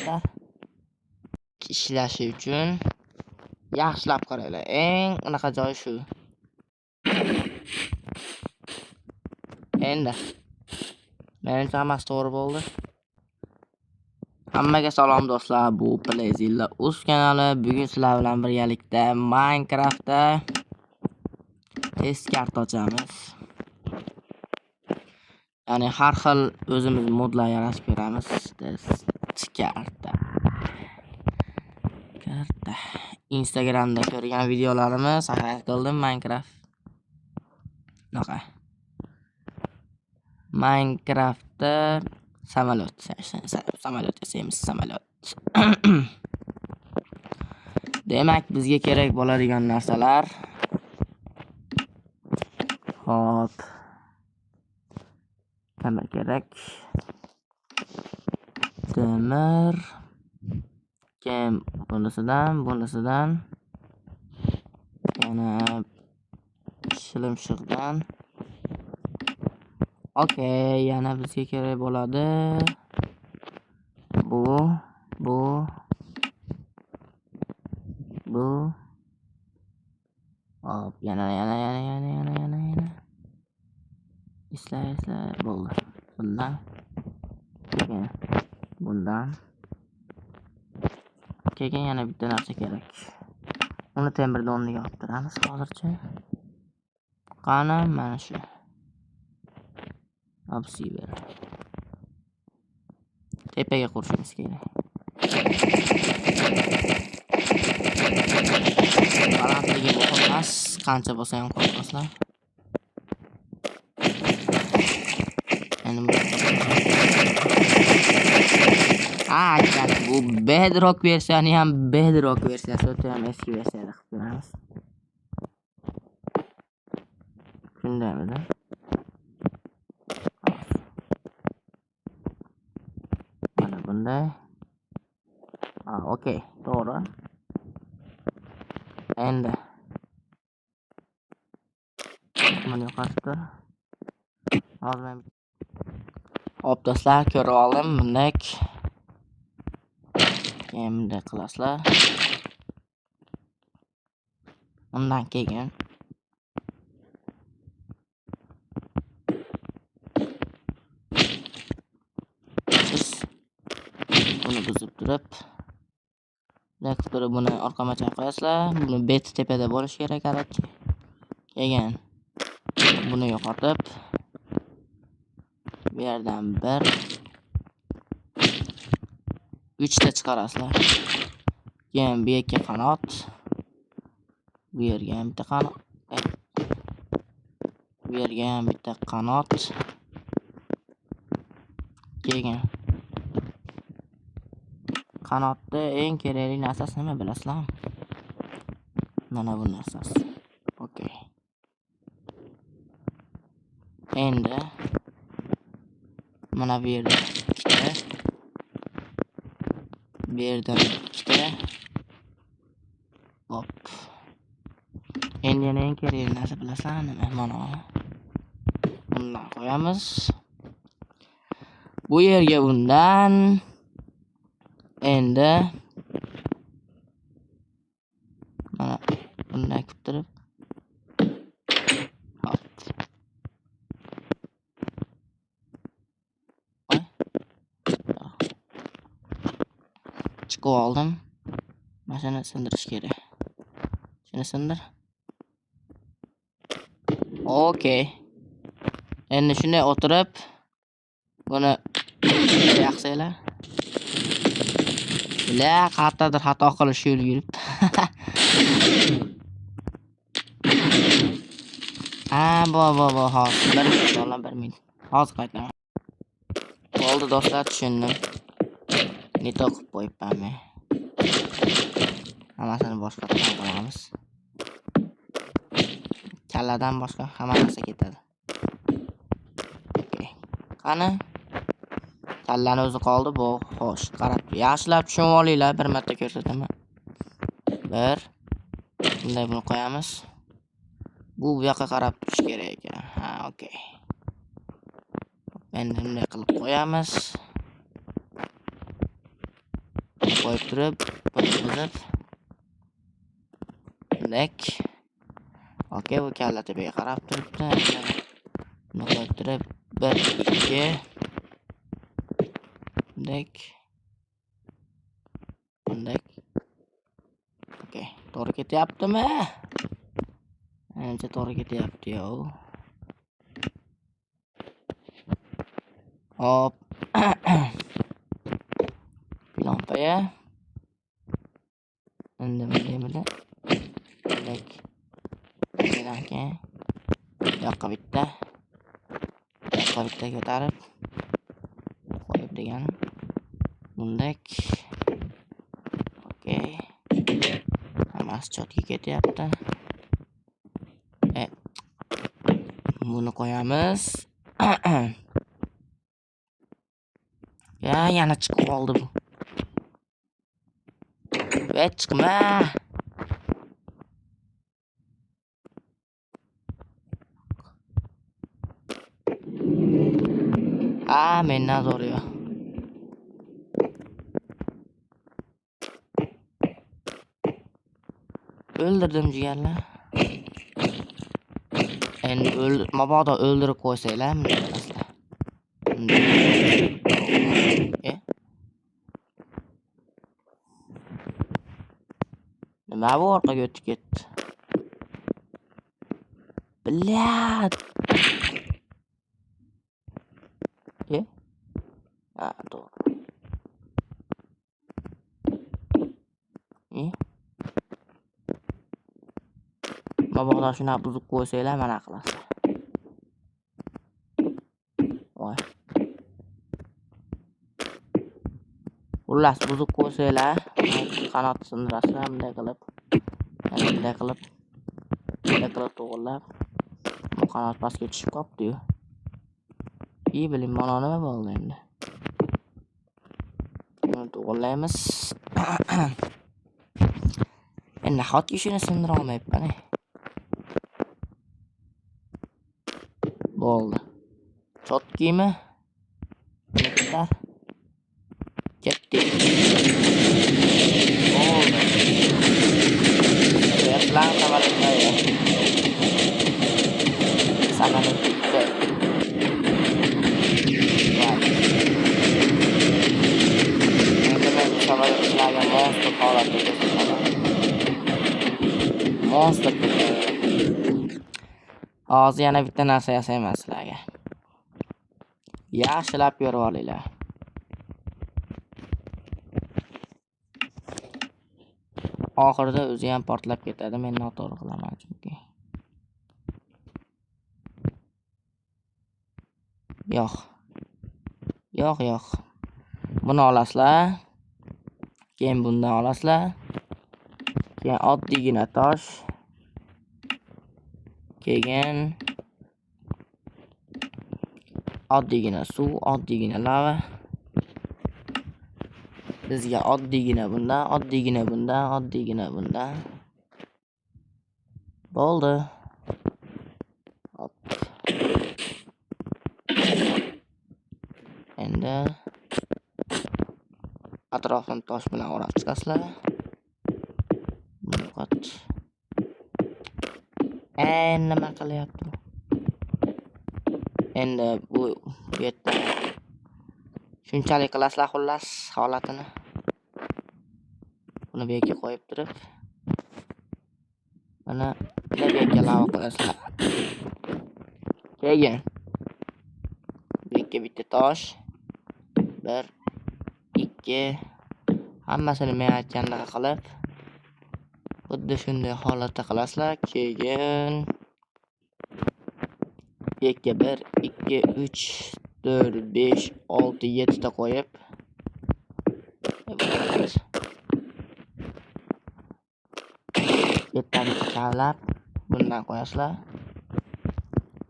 Do'stlar. Ishlashi uchun yaxshilab qaranglar. Eng unaqa joyi shu. Endi menimcha hammasi to'g'ri bo'ldi. Hammaga salom do'stlar, bu Playzilla Uz kanali. Bugun sizlar bilan birgalikda Minecraftda test karta ochamiz. Ya'ni har xil o'zimiz modlar yaratib ko'ramiz. Test karta. Karta. Instagramda ko'rgan videolarimni saqlab qildim Minecraft. Bunaqa. Minecraftda samolyot, samolyot yasaymiz, samolyot. Demak, bizga kerak bo'ladigan narsalar. Hop. Temir kerak. Temir. Keyin bunisidan yana shilimshiqdan. Okey, yana bizga kerak bo'ladi. Bu, bu, bu. Hop, yana, yana, yana, yana, yana, yana, yana. Esla, esla, bo'ldi. Bundan. Keyin bundan. Keyin yana bitta narsa kerak. Uni temirni o'rniga olib turamiz hozircha. Qani, mana shu. Obsidian. Tepaga qurishimiz kerak. Balandligi muhim emas, qancha bo'lsa ham qo'rqmaslar. Endi bu Bedrock versiyani ham Bedrock versiyasi, o'ta ham eski versiyada qilib ko'ramiz. Shundaymi-da? Mana bunday. Okey, to'g'ri. Endi buni yo'qotib tur. Hozir men hop do'stlar, ko'rib oldim bunday. Keyin bunday qilasizlar. Undan keyin biz buni buzib turib, bunday qilib turib buni orqamacha qo'yasizlar. Buni beti tepada bo'lishi kerak, короче. Keyin buni yo'qotib, bu yerdan 1 3 ta chiqarasizlar. Keyin bu yerga qanot, bu yerga ham bitta qanot, bu yerga ham bitta qanot. Keyin qanotda eng kerakli narsasi nima bilasizlarmi? Mana bu narsasi. Okey. Endi mana bu yerda ikkita, bu yerdan ikkita. Hop. Endi yana eng kerakli narsa bilasizlarmi nima? Mana bundan qo'yamiz. Bu yerga bundan. Endi mana bunday qilib turib. Hop. Chiqib oldim. Mana shuni sindirish kerak. Shuni sindir. Okey. Endi shunday o'tirib buni yoqsanglar. La qayerdadir xato qilish yo'l yuribdi. Ha, bo, hozir 1 minut, olam 1 minut. Hozir qaytaman. Bo'ldi do'stlar, tushundim. Ne to'qib qo'yibman men. Hammasini boshqatdan qilamiz. Kalladan boshqa hamma narsa ketadi. Okey. Qani? Kallani o'zi qoldi, bu xo'sh, qarab, yaxshilab tushunib olinglar, bir marta ko'rsataman. 1 Bunday buni qo'yamiz. Bu yoqqa qarab turish kerak ekan. Ha, okey. Endi bunday qilib qo'yamiz. Qo'yib turib, buni buzib. Bundak. Okey, bu kalla tepaga qarab turibdi. Buni qo'yib turib, 1 2. Bundak. Bundak. Okey, to'g'ri ketyaptimi? Ancha to'g'ri ketyapti yo. Hop. Pilompaya. Endi bunday. Bundak. Bundan keyin bu yoqqa bitta. Bu yoqqa bitta ko'tarib qo'yib deganim. Bundak. Okey. Hammasi chotga ketyapti. Buni qo'yamiz. Ya, yana chiqib qoldi bu. Ve chiqma. Ha, mendan zo'r yo. O'ldirdim jigarlar. Endi mabodo o'ldirib qo'ysanglar, bunday qilasizlar. Nima bu orqaga o'tib ketdi? Blyat. Ha, to'g'ri. Mabodo shunaqa buzib qo'ysanglar, mana qilasizlar. Voy. Xullas, buzib qo'ysanglar, qanot sindirasizlar, bunday qilib. Yana bunday qilib. Bunday qilib to'g'rilab. Bu qanot pastga tushib qolibdi-yu. İyi bilim, mana nima bo'ldi endi? Buni to'g'rilaymiz. Endi nahotki shuni sindira olmayapman. Bo'ldi. Chotkimi? Bitta. Ketdik. Bo'ldi. Bilan samolyotlar. Samolyot bitta. Endi men bu samolyotlarga monster holatda ko'rsataman. Monster. Hozir yana bitta narsa yasayman sizlarga. Yaxshilab ko'rib olinglar. Oxirida o'zi ham portlab ketadi. Men noto'g'ri qilaman chunki. Yo'q. Yo'q, yo'q. Buni olasizlar. Keyin bundan olasizlar. Keyin oddiygina tosh. Keyin oddiygina suv, oddiygina lava. Bizga oddiygina bundan, oddiygina bundan, oddiygina bundan. Bo'ldi. Hop. Endi atrofini tosh bilan o'rab chiqasizlar. Yo'qot. Nima qilyapti? Endi bu yerda shunchalik qilasizlar xullas holatini. Buni bu yerga qo'yib turib, mana bu yerga lava qilasizlar. Keyin bu yerga bitta tosh, 1 2 hammasini men aytgandaqa qilib xuddi shunday holatda qilasizlar. Keyin bu yerga 1 2 3 4 5 6 7 ta qo'yib yettani kavlab bundan qo'yasizlar.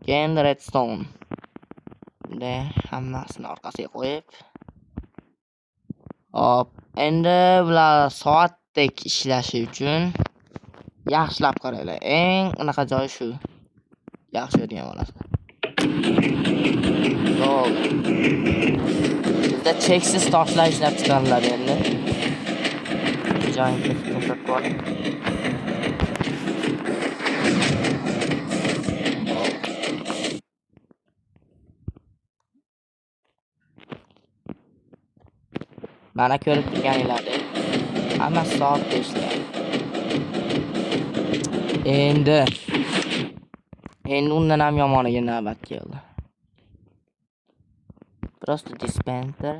Keyin redstone. Bunday hammasini orqasiga qo'yib. Hop, endi bular soatdek ishlashi uchun yaxshilab qaranglar. Eng unaqa joyi shu. Yaxshi o'rganib olasizlar. Bo'ldi. Bizda cheksiz toshlar ishlab chiqariladi endi. Joyini ko'rsatib qo'ying. Mana ko'rib turganinglardek hammasi soatda ishlayapti. Endi undan ham yomoniga navbat keldi. Просто dispenser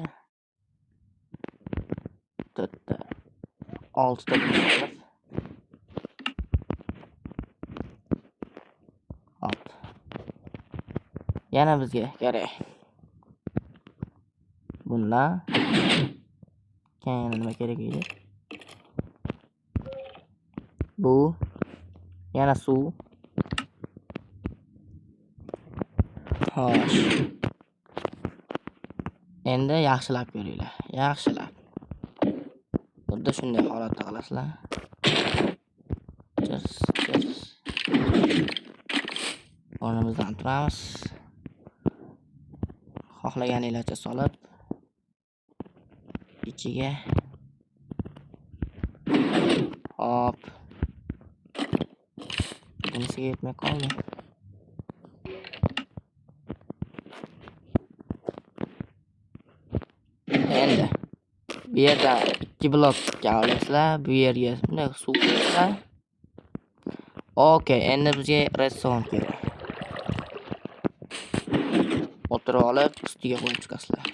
4 ta 6 ta qo'yamiz. Hop. Yana bizga kerak. Bundan keyin nima kerak edi? Bu yana suv. Xo'sh. Endi yaxshilab ko'ringlar. Yaxshilab. Bunda shunday holatda qilasizlar. Chirs, chirs. O'rnimizdan turamiz. Xohlaganinglarcha solib ichiga. Hop. Bunisiga yetmay qoldi. Endi bu yerda 2 blokka olasizlar, bu yerga bunday suv qo'yasizlar. Okey, endi bizga redstone kerak. O'tirib olib, ustiga qo'yib chiqasizlar.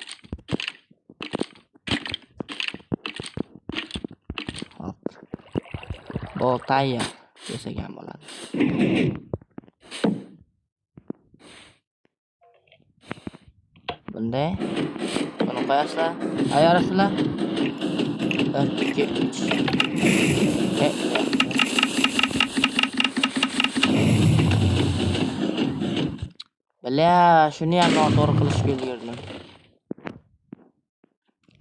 Hop. Bu tayyor desak ham bo'ladi. Bunday buni qo'yasizlar, tayyorsizlar. 1 2 3. Бля, shuni ham noto'g'ri qilishga ulgurdim.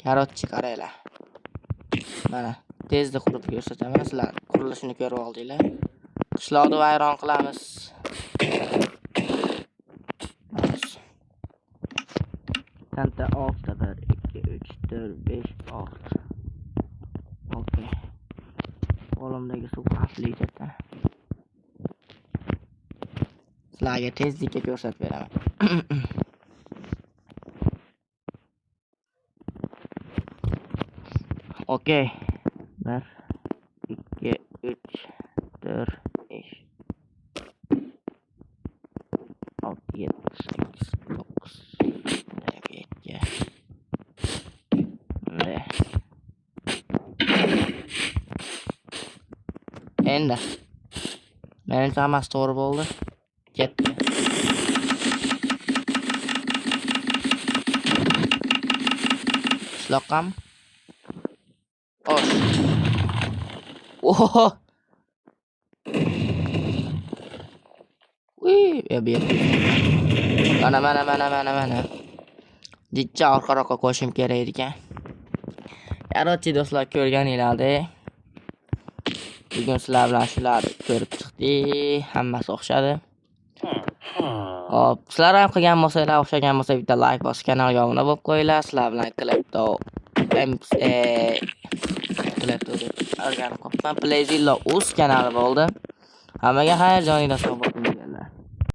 Короче, qaranglar. Mana tezda qurib ko'rsataman, sizlar qurilishini ko'rib oldinglar. Qishloqni vayron qilamiz. Tanta 6 1 2 3 4 5 6. Okey. Qo'limdagi suv xavfli katta. Sizlarga tezlikka ko'rsatib beraman. Okey. 1 2 3 4 5 6 7 8 9 7. Endi menimcha hammasi to'g'ri bo'ldi. Ketdi. Qishloqqami? Osh. Oho. Uy, bu yerda. Mana mana mana mana mana. Jicha orqaroqqa qo'yishim kerak ekan. Короче, do'stlar, ko'rganinglardek bugun sizlar bilan shularni ko'rib chiqdik. Hammasi o'xshadi. Hop, sizlar ham qilgan bo'lsanglar, o'xshagan bo'lsa bitta like bosib kanalga obuna bo'lib qo'yinglar. Sizlar bilan Klepto Klepto deb o'rganib qolibman. Playzilla o'z kanali bo'ldi. Hammaga xayr, joninglar sog' bo'lsin.